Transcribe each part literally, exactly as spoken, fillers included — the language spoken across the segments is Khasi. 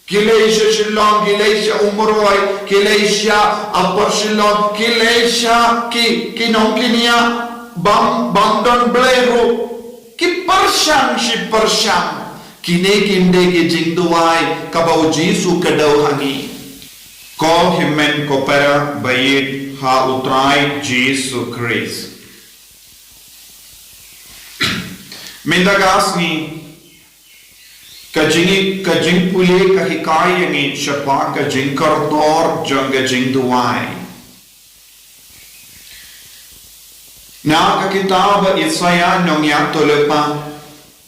Ki leit sha Shillong, ki leit sha Umroi, ki leit sha Upper Shillong, ki leit sha ki, ki nongkynnoh bym, bym don Blei ruh. Ki pyrshang shi pyrshang. Kine kim dei ki jingduwai kaba U Jisu kdew ha ngi. Ko hynmen ko para ba ïeit ha U Trai Jisu Khrist. Mynta ka sngi, ka jing, ka jingpule ka hikai ïa ngi shaphang ka jingkordor jong ka jingduwai. Na ka kitab Isaïah nongïathuhlypa,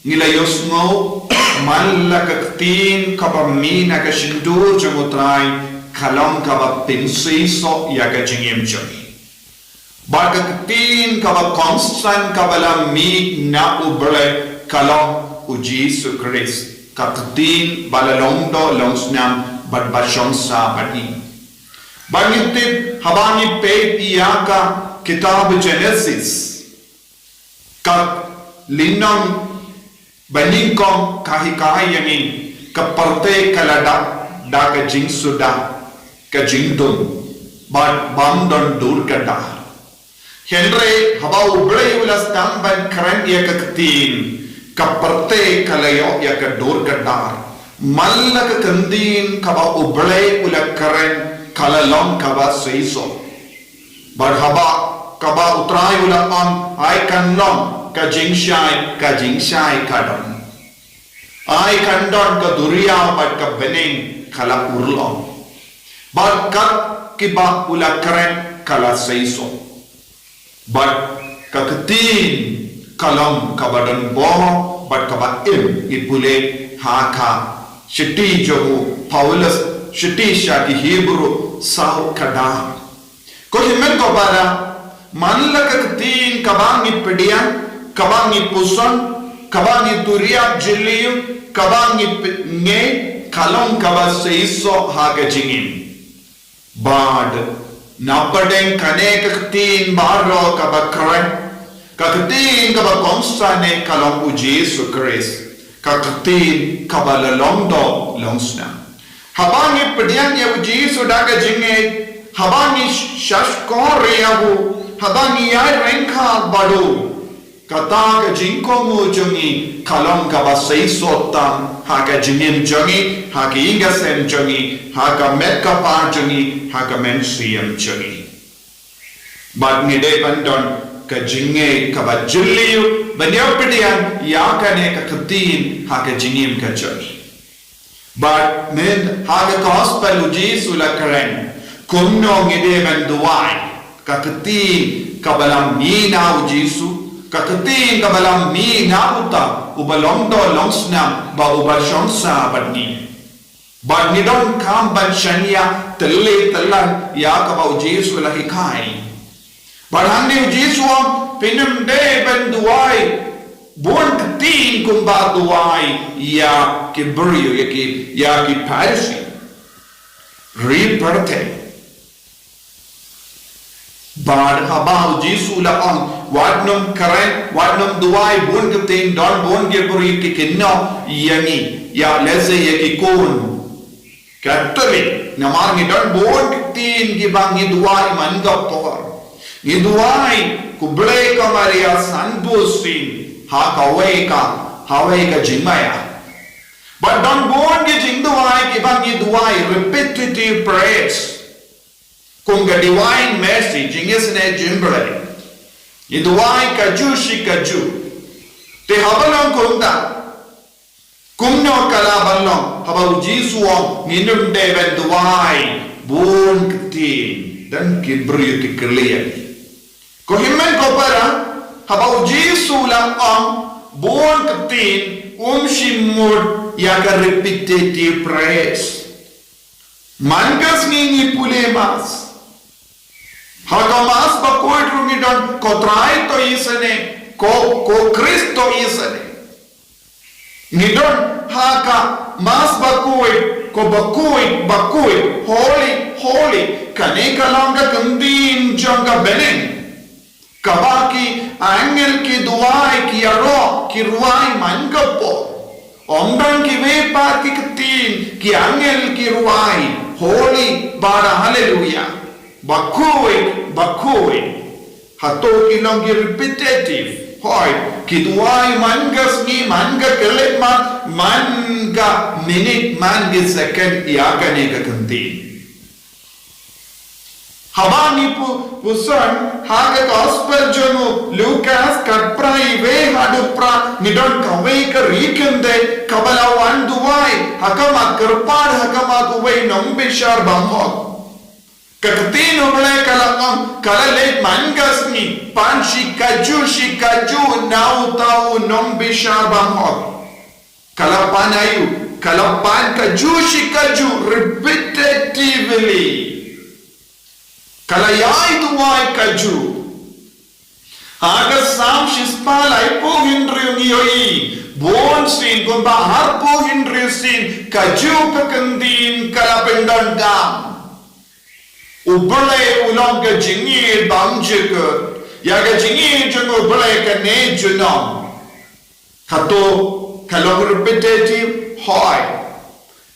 ngi la ïohsngew, man la ka ktien kaba mih na ka shyntur jong U Trai, ka long kaba pynseisoh ïa ka jingim jong ngi. Bad ka ktien kaba kongsan kaba la mih na U Blei ka long U Jisu Khrist, ka ktien ba la long doh long snam bad ba shong sah bad ngi. Bad ngi tip haba ngi peit ïa ka kitab Genesis, ka lynnong banyngkong ka hikai ïa ngi, ka pyrthei ka la dap da ka jingsuda, ka jingdum, bad bym don dur ka dar. Hynrei haba U Blei u la sdang ban kren ïa ka ktien, ka pyrthei ka la ïoh ïa ka dur ka dar. Man la ka ktien kaba U Blei u la kren ka la long kaba seisoh. Bad haba kaba U Trai u la ong, ai kan long ka jingshai, ka jingshai ka don. Ai kan don ka duriaw bad ka bneng ka la urlong. Bad kat kiba u la kren ka la seisoh. Bad ka ktien ka long kaba don bor bad kaba im, ngi pule ha ka shithi jong u Paulus, shithi sha ki Hebru saw kdar. Ko hynmen ko para, man la ka ktien kaba ngi pdiang, kaba ngi puson, kaba ngi duriap jylliew, kaba ngi p-, ngeit, ka long kaba seisoh ha ka jingim. Bad na pdeng kane ka ktien baroh kaba kren, ka ktien kaba kongsan ne ka long U Jisu Khrist, ka ktien kaba la long doh long snam. Haba ngi pdiang ïa U Jisu da ka jingngeit, haba ngi sh-, shahshkor ïa u, haba ngi ïai ryngkat bad u, kata ka jingkohnguh jong ngi ka long kaba seisoh tam ha ka jingim jong ngi, ha ka ïing ka sem jong ngi, ha ka met ka par jong ngi, ha ka mynsiem jong ngi. Bad ngi dei ban don ka jingngeit kaba jylliew ban ïa pdiang ïa kane ka ktien ha ka jingim ka jong ngi. Bad mynta ha ka gospel U Jisu u la kren kumno ngi dei ban duwai, ka ktien kaba la mih na U Jisu, ka ktien kaba la mih na uta uba long doh long snam bad uba shong sah bad ngi. Bad ngi donkam ban shaniah tylli tyllan ïa kaba U Jisu u la hikai. Bad hangne U Jisu u ong, phin ym dei ban duwai bun ktien kumba duwai ïa ki briew, ïa ki, ïa ki Pharisi, ri pyrthei. Bad haba U Jisu u la ong, wat nym kren, wat nym duwai bun ktien, don bun ki briew ki kynnoh ïa ngi, ïa lehse ïa ki khun Katholik, namar ngi don bun ktien kiba ngi duwai man ka por. Ngi duwai, khublei ko Maria, san bunsien ha kawei ka, ha kawei ka jingmaïa. Bad don bun ki jingduwai kiba ngi duwai, repetitive prayers. Kum ka Divine Mercy, jingisynei jong U Blei. Ngi duwai kajuh shi kajuh. Te haba long kumta, kumno ka lah ban long haba U Jisu u ong ngin ym dei ban duwai bun ktien? Don ki briew ki kylli ïa ngi. Ko hynmen ko para, haba U Jisu u la ong bun ktien, um shym mut ïa ka repetitive prayers. Man ka sngi ngi pule Mass. Ha ka Mass bakhuid ruh ngi don, ko Trai to ïasynei, ko, ko Khrist to ïasynei. Ngi don ha ka Mass bakhuid, ko bakhuid, bakhuid, holy, holy. Kane ka long ka kyntien jong ka bneng. Kaba ki angel ki duwai, ki ïaroh, ki rwai man ka por. Ym don kiwei pat ki ktien, ki angel ki rwai, Holy, bad Hallelujah. Bakhuid, bakhuid. Hato ki long ki repetitive? Hooid, ki duwai man ka sngi, man ka khyllipmat, man ka minit, man ki second ïa kane ka kyntien. Haba ngi pu-, pule ha ka gospel jong u Lukas, khatphra, wei haduh phra, ngi don kawei ka ri kynthei kaba la wan duwai ha khmat kyrpad, ha khmat uwei u nongbishar bymhok. Ka ktien U Blei ka la ong, ka la leit man ka sngi, pan shi kajuh shi kajuh na uta u nongbishar bymhok. Ka la pan aïu? Ka la pan kajuh shi kajuh, repetitively. Ka la ïai duwai kajuh. Ha ka Salm shispah laiphew hynriew ngi ïohi, bunsien, kumba arphew hynriew sien, kajuh ka kyntien ka la pyndonkam. U Blei u long ka jingïeit bymjukut. Ïa ka jingïeit jong U Blei kane junom. Hato ka long repetitive? Hooid.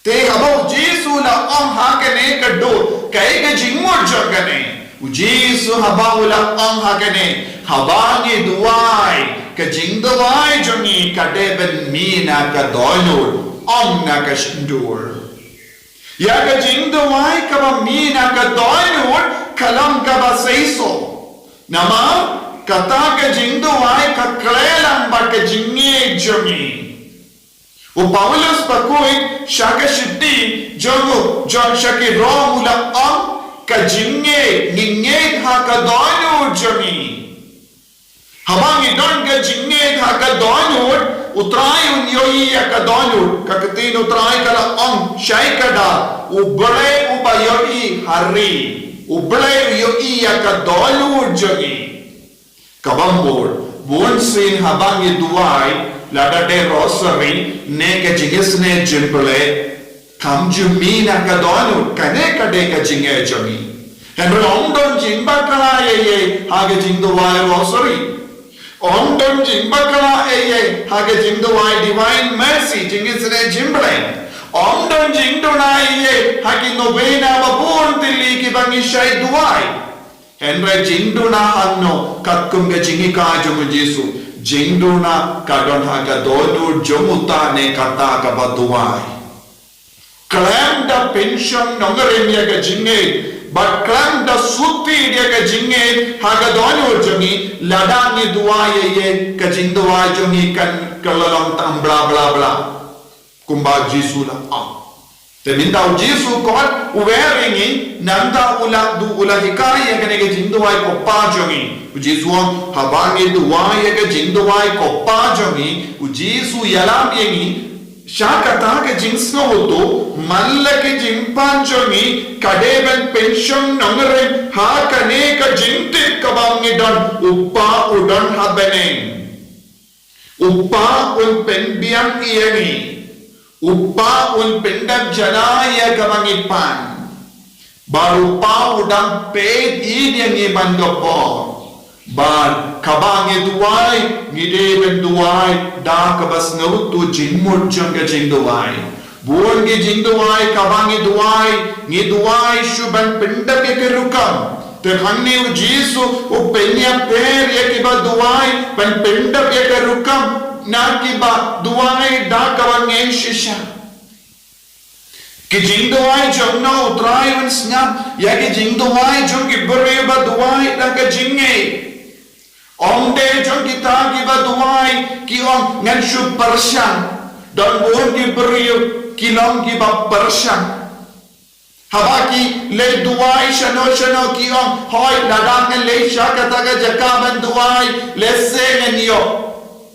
Te haba u Jisu u la ong ha kane ka dud, kaei ka jingmut jong kane? U Jisu haba u la ong ha kane, haba ngi duwai, ka jingduwai jong ngi ka dei ban mih na ka dohnud, ym na ka shyntur. Ïa ka jingduwai kaba mih na ka dohnud ka long kaba seisoh. Namar kata ka jingduwai ka khleh lang bad ka jingïeit jong ngi. U Paulus bakhuid sha ka shithi jong u, jong sha ki Rom u la ong, ka jingïeit, ngi ngeit ha ka dohnud jong ngi. Haba ngi don ka jingngeit ha ka dohnud, U Trai un ïohi ïa ka dohnud. Ka ktien U Trai ka la ong shai kdar, U Blei uba ïohi ha ri, U Blei u ïohi ïa ka dohnud jong ngi. Kaba mut, bunsien haba ngi duwai, lada dei rosary ne ka jingisynei jingpule, kam ju mih na ka dohnud, kane ka dei ka jingngeit jong ngi. Hynrei ym don jingbakla ei ei ha ka jingduwai rosary. Ym don jingbakla ei ei ha ka jingduwai Divine Mercy, jingisynei jingpule. Ym don jingduna ei ei ha ki novena ba bun tylli kiba ngi shait duwai. Hynrei jingduna hangno? Katkum ka jinghikai jong u Jisu, jingduna ka don ha ka dohnud jong uta ne kata kaba duwai. Khlem da pynshong nongrim ïa ka jingngeit, bad khlem da shu tied ïa ka jingngeit ha ka dohnud jong ngi, lada ngi duwai ei ei, ka jingduwai jong ngi kan kylla long tang bla bla bla. Kumba Jisu u la ong. Te mynta u Jisu u khot, u wer ïa ngi, nangta u la du, u la hikai ïa kane ka jingduwai ko Pa jong ngi. U Jisu u ong, haba ngi duwai ïa ka jingduwai ko Pa jong ngi, u Jisu u ïalam ïa ngi sha kata ka jingsngewthuh, man la ka jingpan jong ngi ka dei ban pynshong nongrim ha kane ka jingtip kaba ngi don, U Pa u don ha bneng. U Pa un pynbiang ïa ngi. U Pa un pyndep jala ïa kaba ngi pan. Bad U Pa u dang peit ïa ngi man ka por. Bad kaba ngi duwai, ngi dei ban duwai da kaba sngewthuh jingmut jong ka jingduwai. Bun ki jingduwai kaba ngi duwai, ngi duwai shuh ban pyndep ïa ka rukom. Te hangne u Jisu u pynïapher ïa kiba duwai ban pyndep ïa ka rukom na kiba duwai da kaba ngeit shisha. Ki jingduwai jong no? U Trai un sngap ïa ki jingduwai jong ki briew ba duwai da ka jingngeit. Ym dei jong kita kiba duwai ki ong ngan shu pyrshang. Don bun ki briew ki long kiba pyrshang. Haba ki leit duwai shano shano ki ong, hooid, lada ngan leit sha kata ka jaka ban duwai, lehse ngan ïoh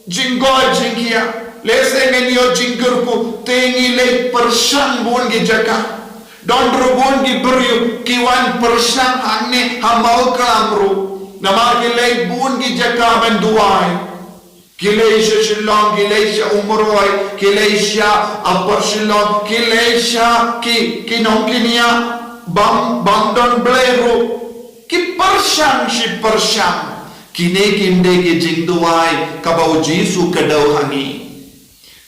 jingkoit jingkhiah, lehse ngan ïoh jingkyrkhu, te ngi leit pyrshang bun ki jaka. Don ruh bun ki briew ki wan pyrshang hangne ha Mawklam ruh. Namar ki leit bun ki jaka ban duwai. Ki leit sha Shillong, ki leit sha Umroi, ki leit sha Upper Shillong, ki leit sha ki, ki nongkynniah bym, bym don Blei ruh. Ki pyrshang shi pyrshang. Kine kim dei ki jingduwai kaba u Jisu u kdew ha ngi.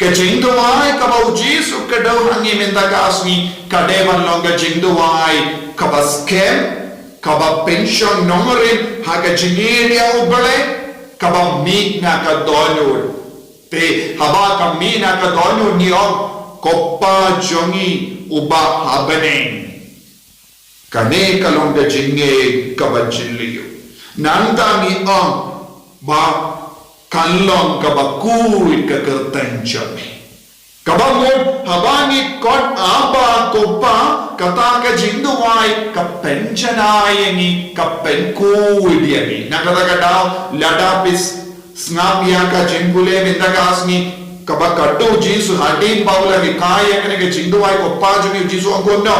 Ka jingduwai kaba u Jisu u kdew ha ngi mynta ka sngi ka dei ban long ka jingduwai kaba skhem, kaba pynshong nongrim ha ka jingïeit ïa U Blei, kaba mih na ka dohnud. Te haba ka mih na ka dohnud ngi ong, Ko Pa jong ngi uba ha bneng. Kane ka long ka jingngeit kaba jylliew. Nangta ngi ong ba kan long kaba khuid ka kyrteng jong me. Kaba mut haba ngi khot Abba, Ko Pa, kata ka jingduwai ka pynjanai ïa ngi, ka pynkhuid ïa ngi. Na kata ka daw lada phi sngap ïa ka jingpule mynta ka sngi, kaba katto u Jisu hadien ba u la hikai ïa kane ka jingduwai Ko Pa jong ngi, u Jisu u ong kumno?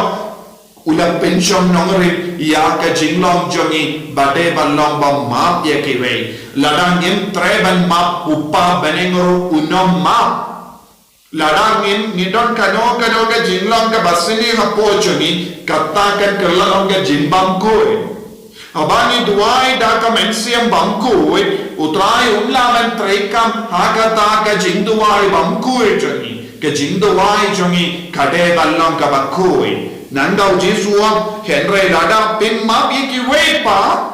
U la pynshong nongrim ïa ka jinglong jong ngi, ba dei ban long ba map ïa kiwei. Lada ngim trei ban map, U Kpa bneng ruh un ym map. Lada ngim, ngi don kano kano ka jinglong kaba sniew hapoh jong ngi, kata kan kylla long ka jingbymkhuid. Haba ngi duwai da ka mynsiem bymkhuid, U Trai um lah ban treikam ha kata ka jingduwai bymkhuid jong ngi. Ka jingduwai jong ngi ka dei ban long kaba khuid. Nangta u Jisu u ong, hynrei lada phim map ïa kiwei pat,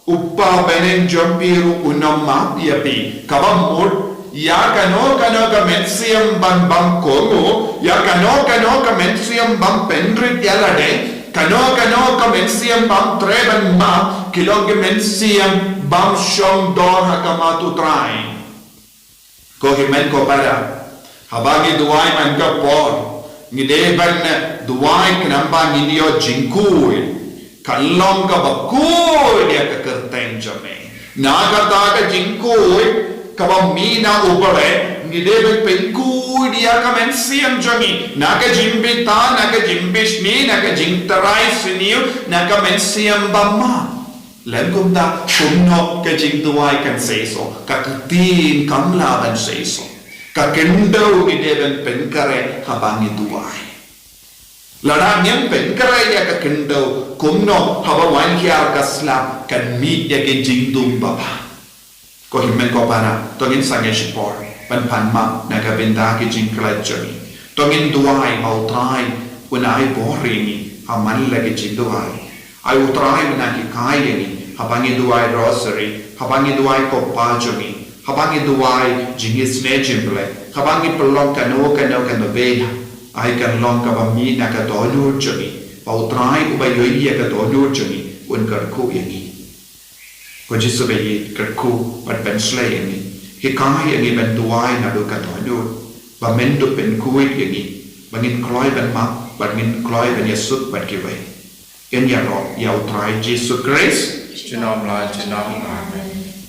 U Kpa bneng jong phi ruh un ym map ïa phi. Kaba mut, ïa kano kano ka mynsiem bym, bymkohnguh, ïa kano kano ka mynsiem bym pynrit ïa lade, kano kano ka mynsiem bym trei ban map, ki long ki mynsiem bym shong dor ha khmat U Trai. Ko hynmen ko para, haba ngi duwai man ka por, ngi dei ban duwai khnang ba ngin ïoh jingkhuid. Kan long kaba khuid ïa ka kyrteng jong me. Na kata ka jingkhuid kaba mih na U Blei, ngi dei ban pynkhuid ïa ka mynsiem jong ngi, na ka jingbishar, na ka jingbishni, na ka jingtharai sniew, na ka mynsiem bymap. Lem kumta, kumno ka jingduwai kan seisoh, ka ktien kam lah ban seisoh. Ka khyndew ngi dei ban pynkhreh haba ngi duwai. Lada ngim pynkhreh ïa ka khyndew, kumno haba wan hiar ka slap kan mih ïa ka jingdum babha. Ko hynmen ko para, to ngin sangeh shipor ban pan map na ka bynta ki jingkhlaiñ jong ngi. To ngin duwai ba U Trai un ai bor ïa ngi ha man la ki jingduwai. Ai U Trai un nang hikai ïa ngi haba ngi duwai rosary, haba ngi duwai Ko Pa jong ngi, haba ngi duwai jingisynei jong U Blei, haba ngi pynlong kano kano ka novena. Ai kan long kaba mih na ka dohnud jong ngi, ba U Trai uba ïohi ïa ka dohnud jong ngi un kyrkhu ïa ngi. Ko Jisu ba ïeit, kyrkhu bad pynshlei ïa ngi. Hikai ïa ngi ban duwai naduh ka dohnud, ba men dup pynkhuid ïa ngi, ba ngin kloi ban map, ba ngin kloi ban ïasuk bad kiwei. Yn ïaroh ïa U Trai Jisu Khrist. Junom la junom. Amen.